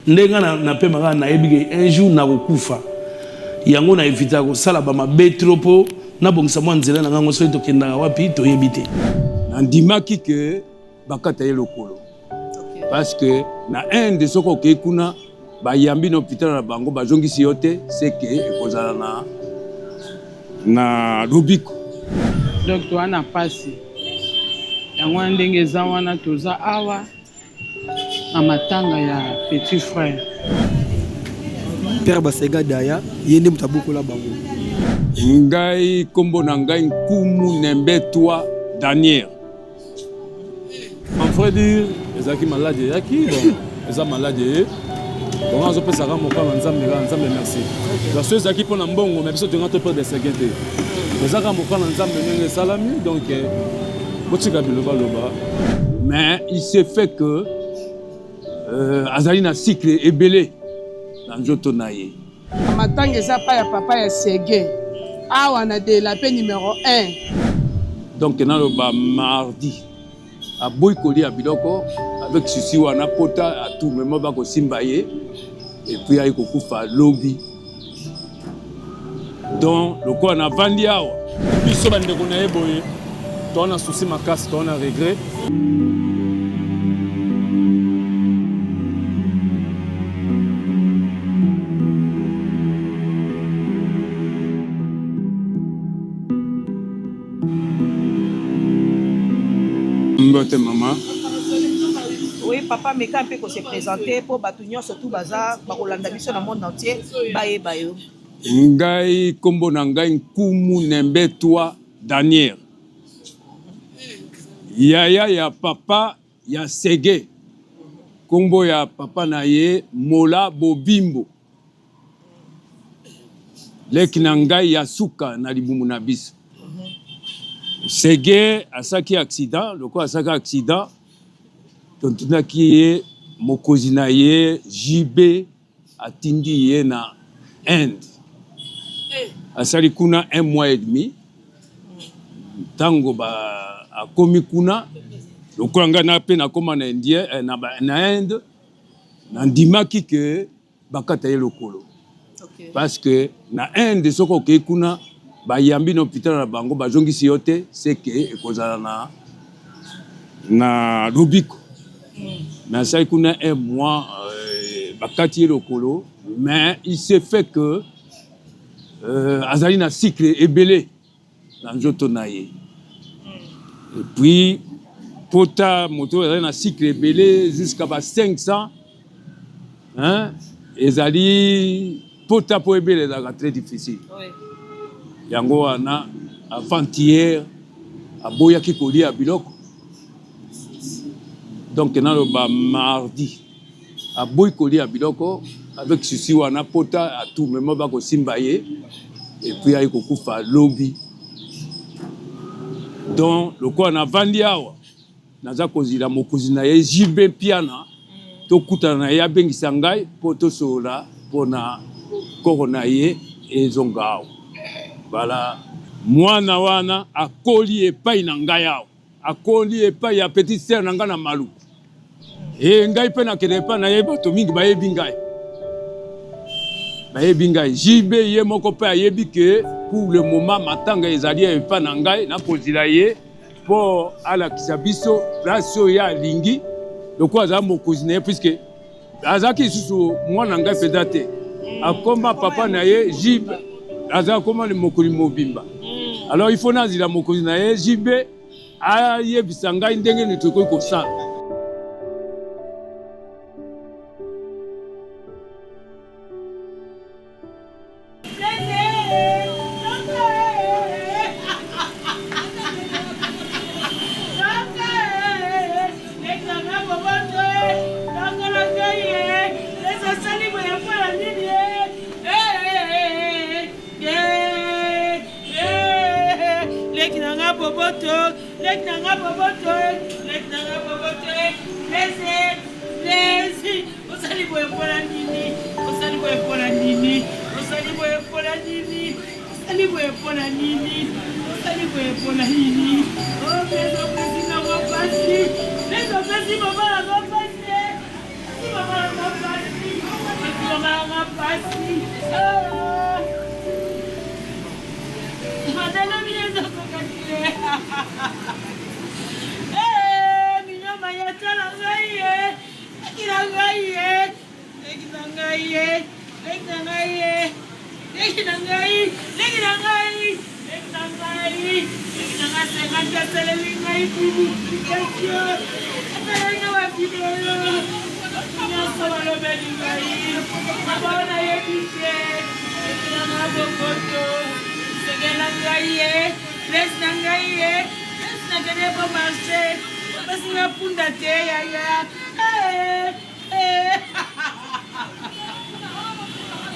Nde nga na pema kaka nayebi ke un jour nakokufa. Yango na evitaka kosala ba mabe trop po nabongisa mwa nzela na nga ngo soki tokendaka wapi toyebi te. Nandimaki que bakata ye lokolo parce que na Inde soki okei kuna bayambi na hôpital na bango bazongisi yo te c'est que ekozala na na lobiko. Donc toa na pasi yango wana ndenge eza wana toza awa na matanga ya petit frère. Père Basega Daya ye nde moto abokola bango. Ngai kombo na ngai Nkumu Nembetwa Daniel. En vrai dire, ezalaki malade eyaki, bon, eza malade eye. Bon, azopesaka mokano na Nzambe kaka Nzambe merci. Donc soki ezalaki mpo na mbongo, mais biso tolinga to perdre seguin te. Eza kaka mokano na Nzambe ndenge esalami, donc eh, botika bilobaloba. Mais il s'est fait que euh, azali na cycle ebele na nzoto na ye. Matanga eza pa ya papa ya Seguin awa na Delape numero 1. Donc naloba mardi aboyi kolia biloko avec souci wana pota à tout moment bakosimba ye et puis aye kokufa lobi donc lokola navandi awa biso bandeko na ye boye toa na souci makasi toa na regret. Mbote mama. Oui papa meka mpe ko se presenter mpo bato nyonso tu baza bakolanda biso na monde entier bayeba yo. Ngai kombo na ngai Nkumu Nembetwa Daniel. Yaya ya papa ya Sege. Kombo ya papa na ye Mola Bobimbo. Leki na ngai ya suka na libumu na biso. Sege asaki accident, lokola asaki accident, totunaki ye mokonzi na ye JB atindi ye na Inde. Asali kuna un mois et demi. Ntango ba akomi kuna lokola ngai na mpe nakoma na Indien eh, na, na Inde nandimaki ke bakata ye lokolo okay. Parce que na Inde soki okei kuna bayambi na hôpital na bango bazongisi yo te c'est que ekozala na na lobiko mm. Mais asali kuna un mois euh, bakati ye lokolo mais il s'est fait que euh, azali na cycle ebele na nzoto na ye et puis pota moto oyo azali na cycle ebele jusqu'à ba 500 hein, ezali pota mpo ebele ezalaka très difficile oui. Yango wana avant-hier aboyaki kolia biloko donc naloba mardi aboyi kolia biloko avec souci wana pota à tout moment bakosimba ye et puis aye kokufa lobi donc lokola navandi awa naza kozila mokonzi na ye JB Mpiana tokutana na ye abengisa ngai mpo tosolola mpo na koko na ye ezonga awa bala mwana wana akoli epai na ngai awa akoli epai ya petite sœur na ngai na Maluku e ngai mpe nakende epai na ye bato mingi bayebi ngai bayebi ngai JB ye moko mpe ayebi ke pour le moment matanga ezali epai na ngai nakozila ye mpo alakisa biso place oyo ye alingi lokola azala mokonzi na ye puiske azalaki lisusu mwana ngai mpenza te akoma papa na ye JB aza akoma mokoli mobimba alors il faut nazila mokonzi na ye JB ayebisa ngai ndenge nini tokoki kosala. Leki na nga boboto, leki na nga boboto, leki na nga boboto, leze, lezi, osali boye mpona nini? Osali boye mpona nini? Osali boye mpona nini? Osali boye mpona nini? Osali boye mpona nini? Oh, lezi opesi nango pasi, lezi opesi mama nango pasi, opesi mama nango pasi. pasi ah. Madame ezokoka te eh, minyoma ya tala ngai ye leki na ngai ye leki na ngai ye leki na ngai ye leki na ngai leki na ngai leki na ngai leki na ngai sengaki asaleli ngai publication asaleli ngai bavideo nyonso balobeli ngai mabao nayebi te leki na ngai bokoto senge na ngai ye place na ngai ye place nakende po marché bapesi nga punda te yaya eh, eh.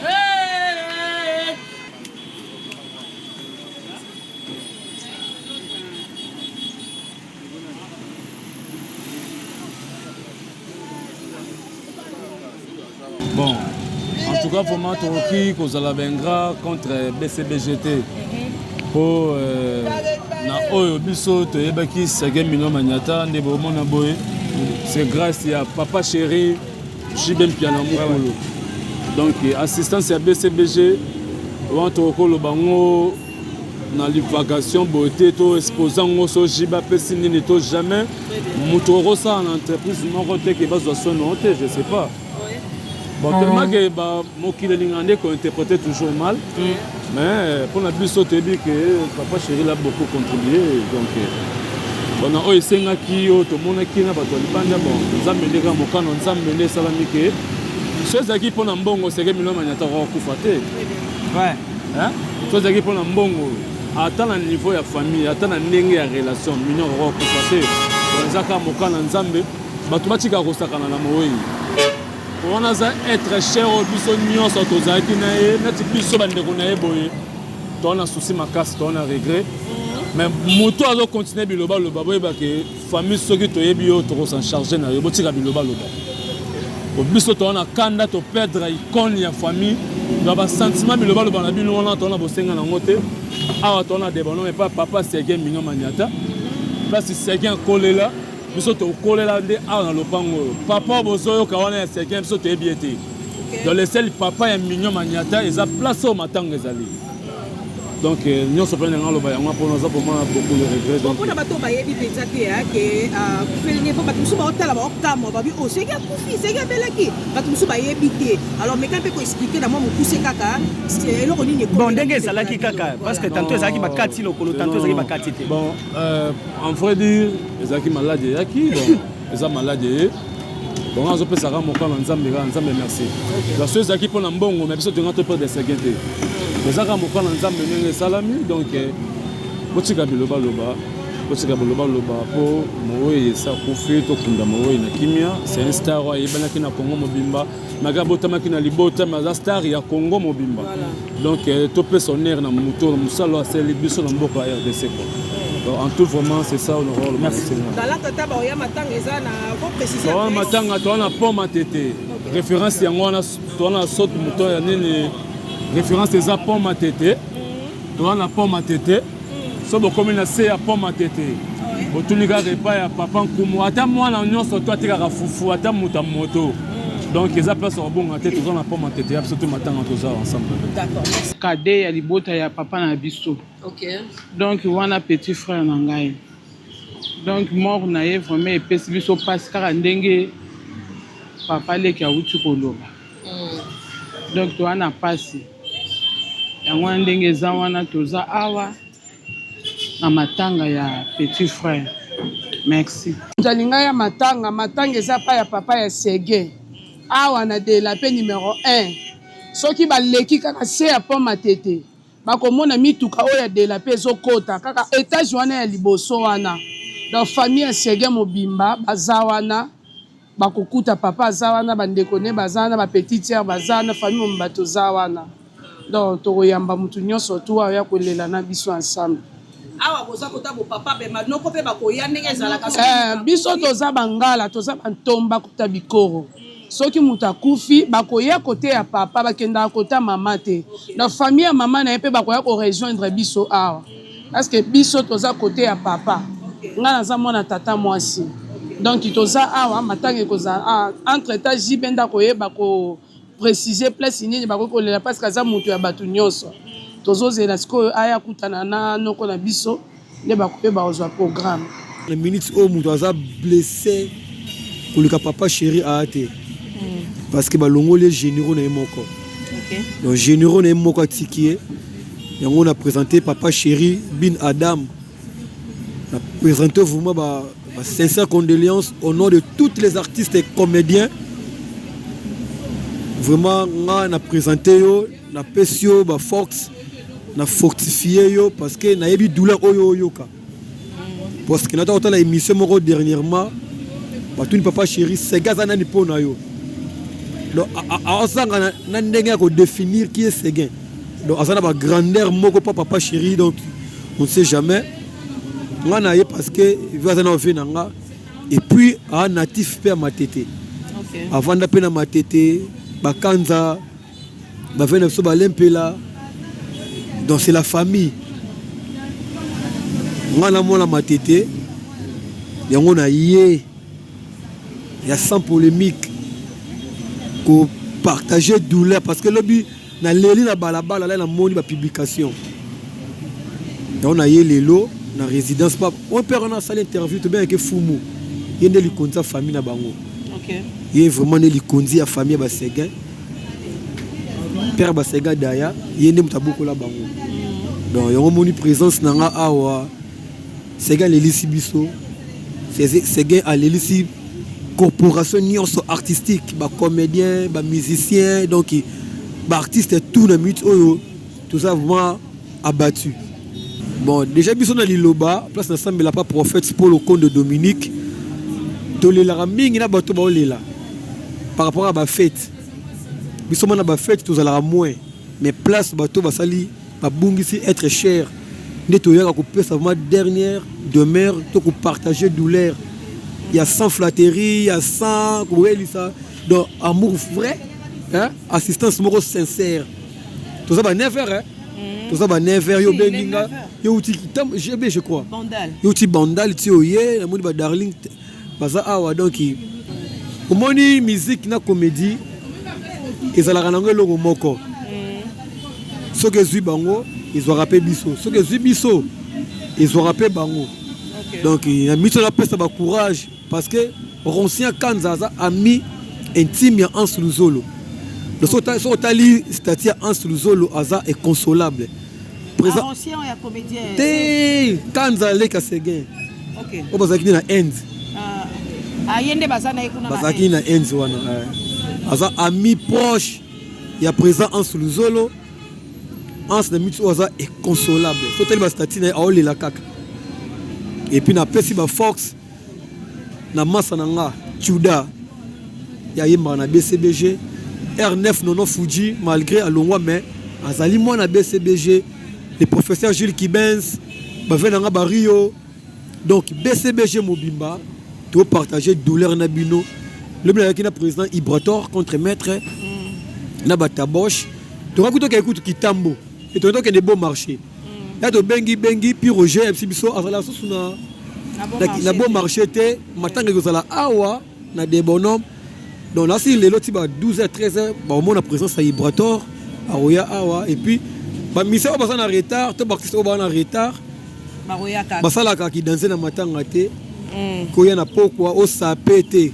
Eh. Bon, en tout cas vraiment tokoki kozala baingrat contre BCBG te mpo euh, na oyo biso toyebaki Seguin Mino Manyata nde bomona boye c'est grâce ya papa chéri JB Mpiana mokolo donc assistance ya BCBG wana tokoki koloba yango na divagation boye te to expose yango so JB apesi nini to jamais moto okosala na entreprise moko te ke bazwa soin na yo te je sais pas bon tellement ke mokili elingaka nde kointerpréter toujours mal mais euh, mpo na biso toyebi ke papa chéri l'a beaucoup contribué donc euh, bon na oyo esengaki oyo tomonaki na bato ya libanda bon nzambe nde kaka mokano nzambe nde esalami ke so ezalaki mpo na mbongo seke miloma nyata akokufa te so ezalaki mpo na mbongo ata na niveau ya famille ata na ndenge ya relation mignon akoka kokufa te eza kaka mokano ya nzambe bato batikaka kosakana na mowei wana aza être cher oyo biso nyonso tozalaki na ye neti biso bandeko na ye boye toza na souci makasi toza na regret mais moto azokontinue bilobaloba boyeba ke famille soki toyebi yo tokosan charge na yo botika bilobaloba po biso toza na kanda to perdre icone ya famille na basentiment bilobaloba na bino wana toza na bosenga nango te awa toza na debano epa papa Seguin Mignon Maniata place Seguin akolela biso tokolela nde awa na lopango oyo papa bozoyoka wana ya Seguin biso toyebi ye te donc le seul papa ya Mignon Maniata eza place oyo matanga ezali donc euh, nyonso mpe ndenge aloba yango mpo naza vraiment na beaucoup de regret donc mpona bato bayebi mpenza te ke akufeli nde mpo bato mosusu baotala baokamwa babi o oh, seki akufi seki abelaki bato mosusu bayebi te alors meka mpe koexplike na mwa mokuse kaka eloko nini bon ndenge ezalaki kaka parce que tantôt ezalaki bakati lokolo tantôt ezalaki bakati te bon euh, en vrai dire ezalaki maladi eyaki bon eza maladi eye bongo azopesaka mokano na nzambe kaka nzambe merci donc soki ezalaki mpo na mbongo mais biso tolinga to perdre seguin te eza kaka mokano na nzambe ndenge esalami donc eh, botika bilobaloba botika bilobaloba mpo mowei esi akufi tokunda mowei na kimia c'est un star oyo ayebanaki na congo mobimba maka abotamaki na libota mais aza star ya congo mobimba donc eh, topesa honneur na moto na mosala oyo asali biso na mboka ya rdc quoi donc en tout vraiment c'est ça honorable merci towana matanga towana pont matete référence yango wana towana saute mouton ya nini référence eza pont matete mhm. towana pont matete mhm. so bokomi na se ya pont matete botuni kaka epai ya papa nkumu ata mwana nyonso to atekaka fufu ata moto ya moto mhm. donc eza place ya kobonga te toza na pont matete ya biso to matanga toza ensemble kade ya libota ya papa na biso donc wana petit frère na ngai Donc mort na ye vraiment epesi biso pasi kaka ndenge papa leki awuti koloba. Mm. Donc toa na pasi yango wana ndenge eza wana toza awa na matanga ya petit frère. Merci. Alinga ya matanga matanga eza pa ya papa ya Seguin awa na delape numero 1 soki baleki kaka se ya pont Matete Bakomona mituka oyo ya delape ezokota kaka etage wana ya liboso wana donc famille ya Seguin mobimba baza wana bakokuta papa aza wana bandeko ne baza wana ba petite sœur baza wana famille mobimba toza wana donc tokoyamba mutu nyonso tu ayo kolela na biso ensemble. Awa boza kota bo papa be manoko pe bakoya ndenge ezalaka eh, biso toza bangala toza bantomba kota bikoro soki moto akufi bakoya kote ya papa bakendaka kota mama te na famille ya mama na ye mpe bakoya korejoindre biso awa parce que biso toza kote ya papa ngai naza mwana tata mwasi donc toza awa matanga ekozala ah, entre temps JB nde akoyeba ko. précise place nini bakoki kolela parce que aza moto ya bato nyonso. Tozozela sikoyo aya kutana na noko na biso nde bakoki bakozwa programme. Na minute oyo moto aza blessé koleka papa chéri aya te parce que balongoli ye généraux na ye moko. Donc généraux na ye moko atiki ye. Yango na présente papa chéri Bin Adam, na présente vraiment ba sincères condoléances au nom de toutes les artistes et comédiens. Vraiment nga na présente yo, napesi yo ba force, na fortifie yo parce que nayebi douleur oyo oyoka. Parce que nata kotala émission moko dernièrement, batuni papa chéri Seguin aza nani mpo na yo. Donc aosanga na ndenge ya kodéfinir qui est Seguin. Donc aza na bagrandeur moko mpo papa chéri. Donc on ne sait jamais nga na ye parce que vi aza na ovie na nga et puis aa natif mpe ya Matete, avanda mpe na Matete, bakanza bave na biso balempela. Donc c'est la famille. Nga namona Matete yango na ye ya sans polémique kopartager douleur parce que lobi naleli na balabala la, namoni bapublication yango na ye lelo na résidence. Pa oyo père wana asali interview, tobengaki fumu, ye nde likonzi ya famille na bango. Ye vraiment nde likonzi ya famille ya Baseguin, père Basega Daya, ye nde moto abokola bango. Donc yango moni présence na nga awa. Seguin alelisi biso, Seguin alelisi corporation nyonso artistique, bacomédien, bamusicien, donc baartiste tout. Na minute oyo toza vraiment abattu. Bon, déjà biso na liloba place nasambela pa prophète Paul Okonde Dominique, tolelaka mingi na bato baolela par rapport à bafete. Biso mona bafete tozalaka moins, mais place bato basali babungisi être cher nde toyaka kopesa vraiment dernière demeure to kopartager douleur ya sans flatterie, ya sans koyelisa. Donc amour vrai, hein? Assistance moko sincère. Toza ba 9 heures, hein? Toza ba 9 heures. Yo obengi nga, yo uti GB, je crois, yo uti Bandal ti oye, namoni ba darling baza awa. Donc omoni musique na comédie ezalaka nango eloko moko. Soki ezwi bango, ezwaka mpe biso. Soki ezwi biso, ezwaka mpe bango. Donc na miso napesa bacourage parce que Roncien Kanza aza ami intime ya Hans Luzolo. Soki otali statut ya Hans Luzolo, aza inconsolable. Te, Kanza aleka Seguin oyo bazalaki na Inde. Bazalaki na Inde wana. Aza ami proche ya président Hans Luzolo. Hans na miti oyo aza inconsolable. So otali bastatut na ye, aolela kaka. Et puis napesi baforce na masa na nga Tuda ya yembaka na BCBG R9 Nono Fuji, malgré alongwa mais azali mwana BCBG. Le professeur Jules Kibens, bave na nga bario. Donc BCBG mobimba, topartage douleur na bino. Lobi nazalaki na président Ibrator contre maître na bataboche, tokaki tokende kutu Kitambo e toki tokende Beau Marché ya tobengi bengi pi Roger ayebisi biso azala susu na Beau Marché te, matanga ekozala awa na de Bonhomme. Donc nasi lelo ti ba 12 h 13 h baomona présence ya Ibrator akoya awa. Et puis bamisia oyo baza na retard to baartiste oyo baza na retard basalaka kidanse na matanga te, koya na pokwa osape te,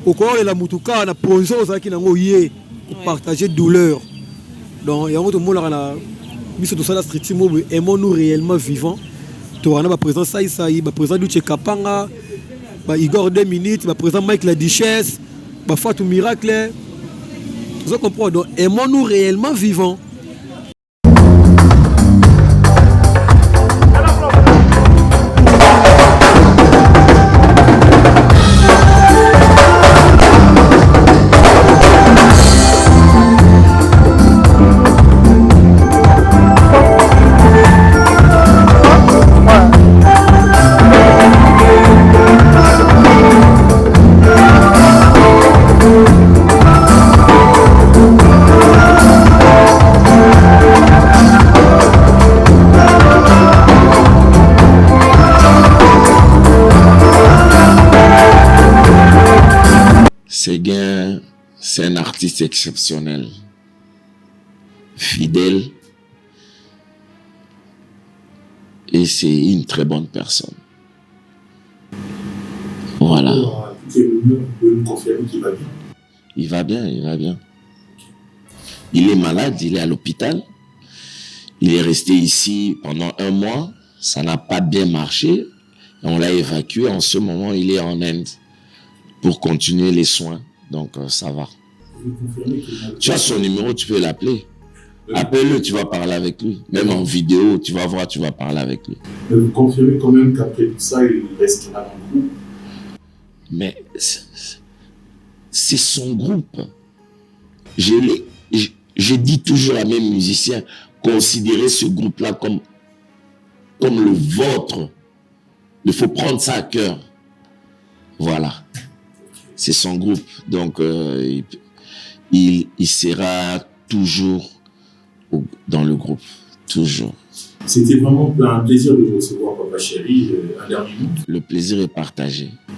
okoyolela mutu kaka na ponzo ozalaki nango ye kopartage douleur. Donc yango tomonaka na biso tosala structure moko boye, aimons nous réellement vivant. Tokana baprésident Saisai, baprésident Duche Kapanga, ba Igor 2 minutes, baprésident Mike la Duchesse, bafatu Miracle, ozo comprendre. Donc aimons nous réellement vivant. Seguin. C'est un artiste exceptionnel, fidèle, et c'est une très bonne personne. Voilà. Vous pouvez me confirmer qu'il va bien Il va bien, il va bien. Il est malade, il est à l'hôpital. Il est resté ici pendant un mois. Ça n'a pas bien marché. On l'a évacué. En ce moment, il est en Inde pour continuer les soins. Donc, euh, ça va. Tu as son numéro, tu peux l'appeler. Appelle-le, tu vas parler avec lui. Même en vidéo, tu vas voir, tu vas parler avec lui. Mais vous confirmez quand même qu'après tout ça, il restera dans le groupe Mais c'est son groupe. Je, je, je dis toujours à mes musiciens, considérez ce groupe-là comme, comme le vôtre. Il faut prendre ça à cœur. Voilà. C'est son groupe. Donc, euh, il, il, sera toujours dans le groupe. Toujours. C'était vraiment un plaisir de vous recevoir, Papa Chéri. Euh, un dernier mot. Le plaisir est partagé.